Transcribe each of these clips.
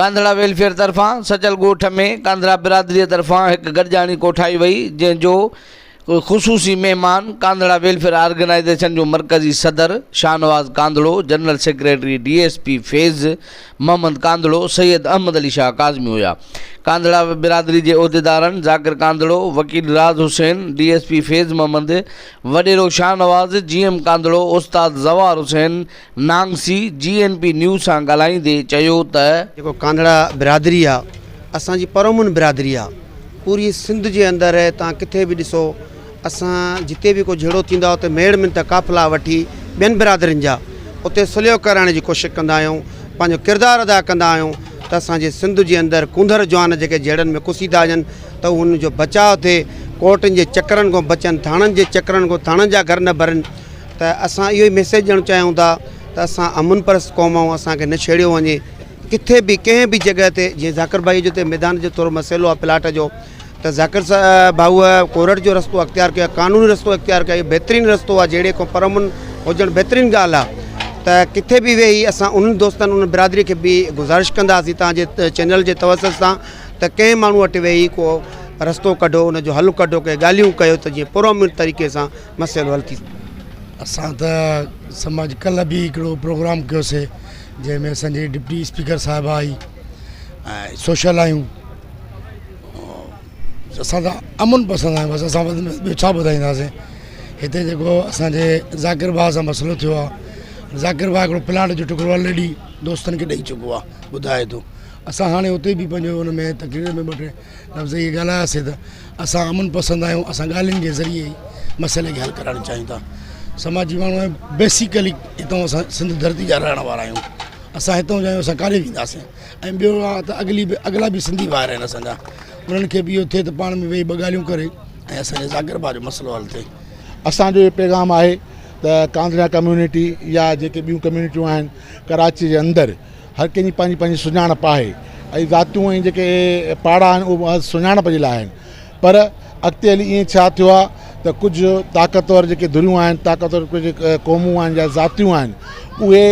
ڪانڌڙا welfare طرفان سچل ڳوٺ ۾ ڪانڌڙا برادريء طرفان هڪ گڏجاڻي ڪوٺائي وئي، جنهن جو خصوصي مهمان ڪانڌڙا ويلفيئر آرگنائيزيشن جو مرڪزي صدر Shahnawaz Kandhro, general secretary D S P Faiz Muhammad Kandhro, Syed Ahmed Ali Shah Kazmi هيا. ڪانڌڙا برادري جي عهديدارن ذاڪر ڪانڌڙو، وڪيل Raz Hussain, D S P Faiz Muhammad, وڏيرو شاهنواز، جي ايم ڪانڌڙو، استاد Zawar Hussain Nangsi G N P news سان ڳالهائيندي چيو ته. جيڪو ڪانڌڙا برادري آ اسان جي پرامن برادري آ پوري سنڌ جي اندر تان ڪٿي به ڏسو اسان جتي به ڪو جهيڙو ٿيندو آ اتي ميڙ منت قافلا وٺي ٻين برادرين جا اتي صلح ڪرائڻ جي ڪوشش ڪندا آهيون پنهنجو ڪردار ادا ڪندا آهيون ته اسان جي سنڌ جي اندر ڪونڌر جوان جيڪي جهيڙن ۾ ڪسي ٿا وڃن ته انهن جو بچاء ٿئي ڪورٽن جي چڪرن کان بچن ٿاڻن جي چڪرن کان ٿاڻن جا گهر نه ڀرن ته اسان اهو ئي ميسيج ڏيڻ چاهيون ٿا ته اسان امن پرست قوم آهيون اسان کي نه ڇيڙيو وڃي ڪٿي به ڪنهن به جڳهه تي جيئن ذاڪر ڀائي جو ميدان جو ٿورو مسئلو آهي پلاٽ جو ته ذاڪر ڀائوء ڪورٽ جو رستو اختيار ڪيو آهي قانوني رستو اختيار ڪيو بهترين رستو آهي جهيڙي کان پر امن هجڻ بهترين ڳالهه آهي ته ڪٿي به ويهي اسان انهن دوستن انهن برادري کي به گذارش ڪنداسين تان جي چينل جي توسط سان ته ڪنهن ماڻهو وٽ ويهي ڪو رستو ڪڍو ان جو حل ڪڍو ڪي ڳالهيون ڪيو ته جيئن پر امن طريقي سان مسئلو حل ٿي سگهي. اسان ته سماج ڪلهه به هڪڙو پروگرام ڪيوسي جنهن ۾ اسان جي ڊپٽي اسپيڪر صاحب آئي ۽ سوشل آهيون اسان ته امن پسند آهيون بس اسان وڌ ۾ ٻيو ڇا ٻڌائينداسين هتي جيڪو اسانجي ذاڪر ڀاء سان مسئلو ٿيو آهي ذاڪر ڀاء هڪڙو پلاٽ جو ٽڪرو آلريڊي دوستن کي ڏئي چڪو آهي ٻڌائي ٿو اسان هاڻي اتي به پنهنجو ان ۾ تقرير ۾ ٻه ٽي لفظ اهي ڳالهاياسي ته اسان امن پسند آهيون اسان ڳالهين جي ذريعي ئي مسئلي کي حل ڪرائڻ چاهيون ٿا سماجي ماڻهو آهيون بيسيڪلي هتان اسان سنڌ ڌرتي جا رهڻ وارا آهيون اسان هتان جا آهيون اسان ڪاڏي وينداسين ۽ ٻيو آهي ته اڳلي به اڳلا به سنڌي ڀائر آهن اسان جا انهن کي به اهو ٿئي ته پاڻ ۾ ويهي ٻه ڳالهيون ڪري ۽ اسان جي ذاڪر ڀاء جو مسئلو حل ٿئي. اسان جو اهو پيغام آهي ته ڪانڌڙا ڪميونٽي يا جيڪي ٻيون ڪميونٽيون آهن ڪراچي جي اندر هر ڪنهن جي پنهنجي پنهنجي سڃاڻپ آهي ۽ ذاتيون ۽ جيڪي پاڙا آهن اهي محض سڃاڻپ جي لاء آهن پر اڳتي هلي ائين ڇا ٿيو آهي ته ڪجهه طاقتور جيڪي ڌريون آهن طاقتور ڪجهه قومون آهن يا ذاتيون آهن اهي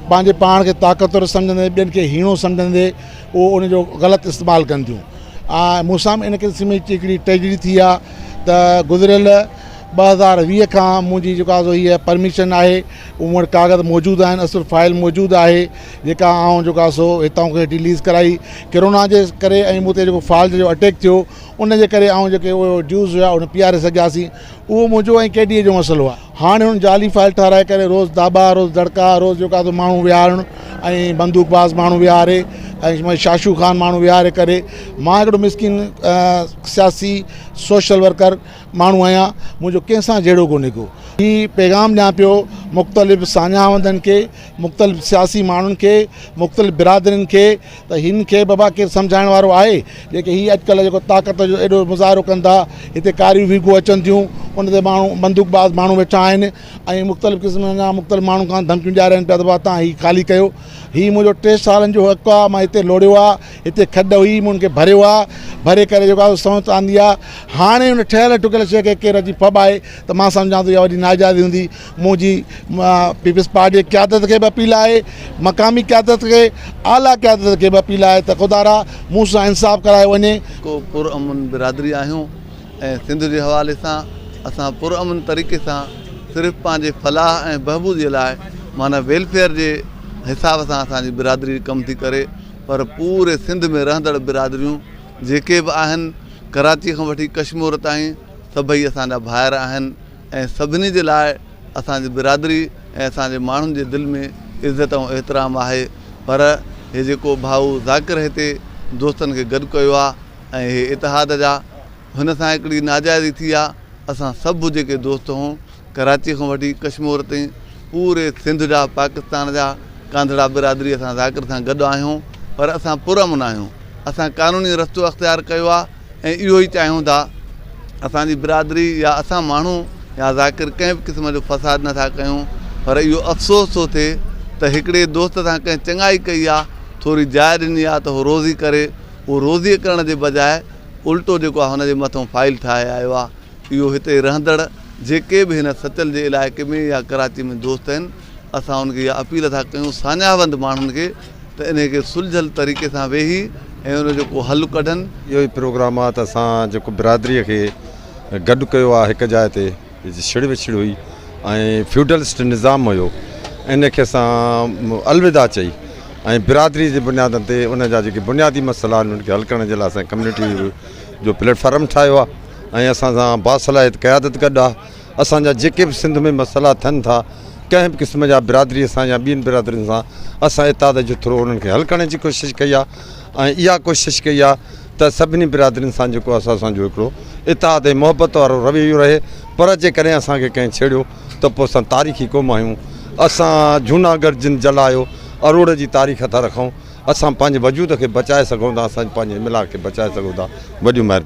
پنهنجي پاڻ کي طاقتور سمجهندي ٻين کي هيڻو سمجهندي اهو ان جو غلط استعمال ڪن ٿيون ۽ مون سان به ان قسم جي هڪڙي ٽريجڊي ٿي آهي ته گذريل 2020 کان منهنجي جيڪا سو هيء پرميشن آهي اهو مون وٽ ڪاغذ موجود آهن اصل فائل موجود آهي جيڪا آئون جيڪو آهي سو هتان کان وٺي رليز ڪرائي ڪرونا جي ڪري ۽ مون تي جيڪو فالج جو اٽيڪ ٿيو ان جي ڪري آئون جيڪي اهي ڊيوز هيا ان پياري سگهياسين اهو منهنجو ۽ ڪي ڊي اي جو مسئلو آهي هاڻي هن جعلي فائل ٺهرائي ڪري روز داٻا روز دڙڪا روز جيڪو آهي سو ماڻهو ويهارڻ ۽ بندوق باز ماڻهو ويهاري ۽ شاشو خان ماڻهو ويهاري ڪري مان هڪڙو مسڪين سياسي سوشل ورڪر ماڻهو آهيان منهنجو ڪنهن سان جهيڙو ڪونهي ڪو. هي پيغام ڏيان پيو مختلف ساڃاهه وندن کي مختلف سياسي ماڻهن کي مختلف برادرين کي ته هن کي بابا ڪير سمجهائڻ وارو آهي جيڪي هي اڄڪلهه جيڪو طاقت جو ايڏو مظاهرو ڪن ٿا هتي ڪاريون ويگون اچن ٿيون ان تي ماڻهو بندوق باز ماڻهو ويٺا آهن ۽ مختلف قسم جا مختلف ماڻهن کان ڌمڪيون ڏيارين پيا ته بابا تان هي خالي ڪيو هي منهنجو 30 سالن جو حق آ مان هتي لوڙيو آ هتي کڏ هئي مون ان کي ڀريو آ ڀري ڪري جيڪو آ سونت آندي آ هاڻي ان ٺهيل ٺڪيل شيء کي ڪير اچي ڦٻائي ته مان سمجهان ٿو اها وڏي ناجائزي هوندي منهنجي پيپلز پارٽي جي قيادت کي به اپيل آهي مقامي قيادت کي اعليٰ قيادت کي به اپيل آهي ته خدارا مون سان انصاف ڪرايو وڃي. ڪو پر امن برادري آهيون ۽ سنڌ جي حوالي سان اسان پر امن طريقي سان صرف پنهنجي فلاح ۽ بهبود جي لاء معنيٰ ويلفيئر جي حساب سان اسان جي برادري ڪم ٿي ڪري پر پوري سنڌ ۾ رهندڙ برادريون جيڪي به آهن ڪراچي کان وٺي ڪشمور تائين سڀئي اسان جا ڀائر آهن ۽ سڀني جي لاء اسان جي برادري ۽ اسان جي ماڻهن جي دل ۾ عزت ۽ احترام آهي پر هي جيڪو ڀائو ذاڪر هتي دوستن کي گڏ ڪيو آهي ۽ هي اتحاد جا هن سان هڪڙي ناجائزي ٿي آ اسان سڀ جيڪي دوست هون ڪراچي کان وٺي ڪشمور تائين پوري سنڌ جا پاڪستان جا ڪانڌڙا برادري اسان ذاڪر سان گڏ آهيون پر اسان پرامن آهيون اسان قانوني رستو اختيار ڪيو آ ۽ اهو ئي چاهيون ٿا اسان جي برادري يا اسان ماڻهو يا ذاڪر ڪنهن به قسم جو فساد نٿا ڪيون پر اهو افسوس ٿو ٿئي ته هڪڙي دوست سان ڪنهن چڱائي ڪئي آ ٿوري جاء ڏني آ ته هو روزي ڪري اهو روزيء ڪرڻ جي بجاء الٽو جيڪو آهي هن جي مٿئون فائيل ٺاهي آيو آهي. اهو هتي رهندڙ جيڪي به هن سچل جي علائقي ۾ يا ڪراچي ۾ دوست آهن اسان ان کي اها اپيل ٿا ڪيون ساڃاهه وند ماڻهن کي ته انهي کي سلجهيل طريقي سان ويهي ۽ ان جو ڪو حل ڪڍن. اهو ئي پروگرام آ ته اسان جيڪو برادري کي گڏ ڪيو آ هڪ جاء تي ڇڙ وڇڙ هئي ۽ فيوڊلسٽ نظام هيو ان کي اسان الوداع چئي ۽ برادري جي بنيادن تي ان جا جيڪي بنيادي مسئلا آهن انهن کي حل ڪرڻ جي لاء اسان ڪميونٽي جو پليٽ فارم ٺاهيو آ ۽ اسان سان باصلاحيت قيادت گڏ آ اسان جا جيڪي به سنڌ ۾ مسئلا ٿين ٿا ڪنهن به قسم جا برادري سان يا ٻين برادرين سان اسان اتحاد جي ٿرو انهن کي حل ڪرڻ جي ڪوشش ڪئي آهي ۽ اها ڪوشش ڪئي آهي ته سڀني برادرين سان جيڪو آهي اسان جو هڪڙو اتحاد ۽ محبت وارو رويو رهي پر جيڪڏهن اسان کي ڪنهن ڇيڙيو ته پوء اسان تاريخي قوم آهيون اسان جوناڳڙهه جن جلايو اروڙ جي تاريخ ٿا رکون اسان پنهنجي وجود کي بچائي سگهون ٿا اسان پنهنجي ملاح کي بچائي سگهون ٿا وڏيون مهربانيون.